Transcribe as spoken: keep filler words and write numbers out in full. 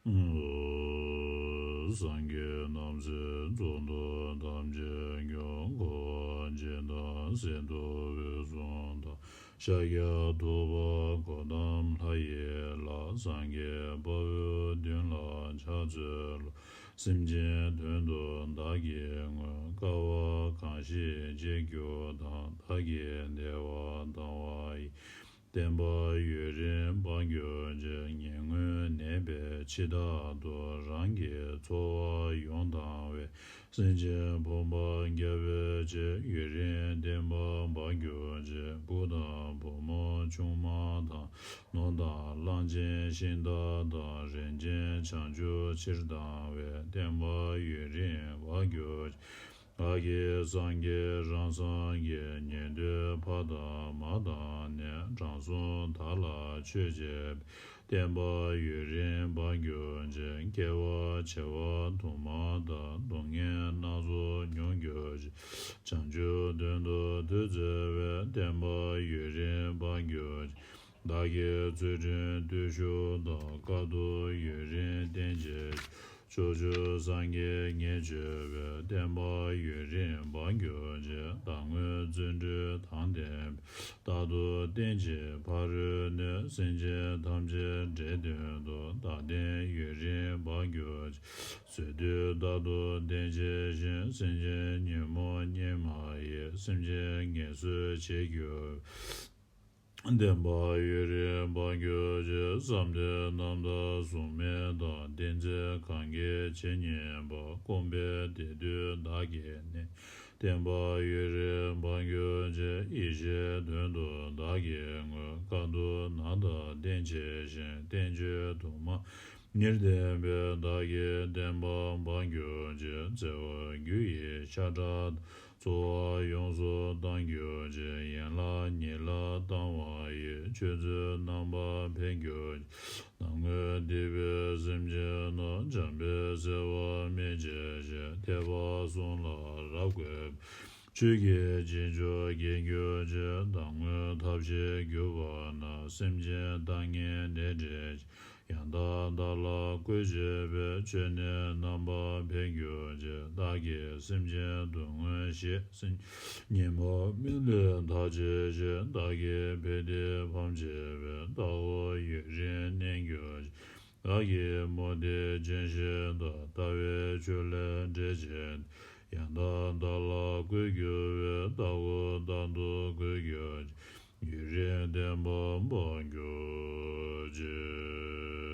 སངས་རྒྱས་རྣམས་ཀྱི་གཙུག་ཏོར་ཐམས་ཅད་ཀྱང་། འཁོར་བ་འཇིག་དང་ཟིལ་གཏོང་བའི་གཟུངས་དང་། ཤཱཀྱ་ཐུབ་པ་གཽ་ཏམ་ལྷ་ཡི་ལྷ། སངས་རྒྱས་དཔའ་བོས་མདུན་ལ་ཕྱག་འཚལ་ལོ། སེམས་ཅན་དོན་དུ་བདག་གིས་བསྔོས། དཀའ་བ་གང་ཞིག་སྤྱད་གྱུར་ཏེ། བདག་གིས་བདེ་བ་དང་བ་ཡི། བསྟན་པ་ཡུན་རིང་འབངས་གྱུར་ཅིག། ངན་ངོན་ནད་པས་འཆི་བདག་ཏུ། རང་གི་འཚོ་བ་ཡོངས་བཏང་བའི། སེམས་ཅན་ཕོངས་པ་རྒྱ་བོད་ཀྱི། ཡུན་རིང་བསྟན་པ་འབངས་གྱུར་ཅིག། བུ་དང་བུ་མོ་ཆུང་མ་དང་། ནོར་དང་གླང་ཆེན་ཤིང་རྟ་དང་། རིན་ཆེན་བྱང་ཆུབ་ཕྱིར་བཏང་བའི། བསྟན་པ་ཡུན་རིང་འབངས་གྱུར་ཅིག། བདག་གིས་སངས་རྒྱས་རང་སངས་རྒྱས། ཉན་ཐོས་ཕ་དང་མ་དང་ནས། དྲང་སྲོང་དག་ལ་ཆོས་བྱེད་པའི། བསྟན་པ་ཡུན་རིང་འབངས་གྱུར་ཅིག། སྐྱེ་བ་བྱེ་བ་དུ་མ་དང་། སྡུག་བསྔལ་སྣ་ཚོགས་མྱོང་གྱུར་ཅིག། བྱང་ཆུབ་དོན་དུ་ཐུགས་བརྩེ་བས། བསྟན་པ་ཡུན་རིང་འབངས་གྱུར་ཅིག། བདག་གིས་ཚུལ་ཁྲིམས་བརྟུལ་ཞུགས་དང་། དཀའ་ཐུབ་ཡུན་རིང་བསྟེན་བྱེད་ཅིང་། ཕྱོགས་བཅུའི་སངས་རྒྱས་ཉེར་སྤྱོད་པའི། བསྟན་པ་ཡུན་རིང་འབངས་གྱུར་ཅིག། བདག་དངོས་བརྩོན་འགྲུས་དང་ལྡན་པས། རྟག་ཏུ་བསྟེན་ཅིང་ཕ་རོལ་གནས། སེམས་ཅན་ཐམས་ཅད་འབྲས་དོན་དུ། བདག་བསྟེན་ཡུན་རིང་འབངས་གྱུར་ཅིག། བཟོད་བསྡུས་རྟག་ཏུ་བསྟེན་བྱེད་ཅིང་། སེམས་ཅན་ཉོན་མོངས་གཉིས་མ་ཡིས། སེམས་ཅན་ངལ་གསོ་བྱེད་གྱུར་པའི། བསྟན་པ་ཡུན་རིང་འབངས་གྱུར་ཅིག། བསམ་གཏན་རྣམ་དག་གཟུགས་མེད་དང་། བསྟན་འཛིན་གང་གིས་ཇི་སྙེད་པ། བསྐོངས་པའི་དེ་དུས་བདག་གིས་ནི། བསྟན་པ་ཡུན་རིང་འབངས་གྱུར་ཅིག། ཡེ་ཤེས་དོན་དུ་བདག་གིས་བསྔོས། དཀའ་ཐུབ་རྣམ་དག་བསྟེན་བྱེད་ཅིང་། བསྟན་བཅོས་དུ་མ་ཉེར་བསྟན་པས། བདག་གིས་བསྟན་པ་འབངས་གྱུར་ཅིག། བརྩེ་བ་རྒྱུ་ཡི་ཤ་ཁྲག་དང་། འཚོ་བ་ཡོངས་སུ་བཏང་གྱུར་ཅིག། ཡན་ལག་ཉིད་ལ་བཏང་བ་ཡིས། ཆོས་ཚུལ་རྣམ་པར་འཕེལ་གྱུར་ཅིག། ནམ་མཁའ་འདུས་པའི་སེམས་ཅན་རྣམས། འཇམ་དཔལ་སེར་བ་མེ་བྱས་ཤིང་། ཐེག་པ་གསུམ་ལ་རབ་བཀོད་པའི། ཆོས་ཀྱི་རྗེས་འཇུག་རྒྱལ་གྱུར་ཅིག། བདག་དངོས་ཐབས་ཤེས་གྱུར་པ་ན། སེམས་ཅན་ལྟ་ངན་ནད་བྲལ་ཅིང་། ཡང་དག་བདག་ལ་བཀོད་བྱེད་པའི། ཆོས་ནི་རྣམ་པར་འཕེལ་གྱུར་ཅིག། བདག་གིས་སེམས་ཅན་སྡུག་བསྔལ་ཞི། སེམས་ཉོན་མོངས་མེ་ལས་ཐར་བྱེད་ཅིང་། བདག་གིས་ཕན་བདེ་ཕམ་བྱེད་པའི། ལྟ་བ་ཡུན་རིང་གནས་གྱུར་ཅིག། བདག་གིས་མུ་སྟེགས་ཅན་ཞི་དང་། ལྟ་བའི་ཆོས་ལས་འབྲེལ་བྱེད། ཡང་དག་བདག་ལ་བཀོད་གྱུར་པའི། ལྟ་བུ་རྟག་ཏུ་བཀོད་གྱུར་ཅིག། ཡུན་རིང་བསྟན་པ་འབངས་གྱུར་ཅིག།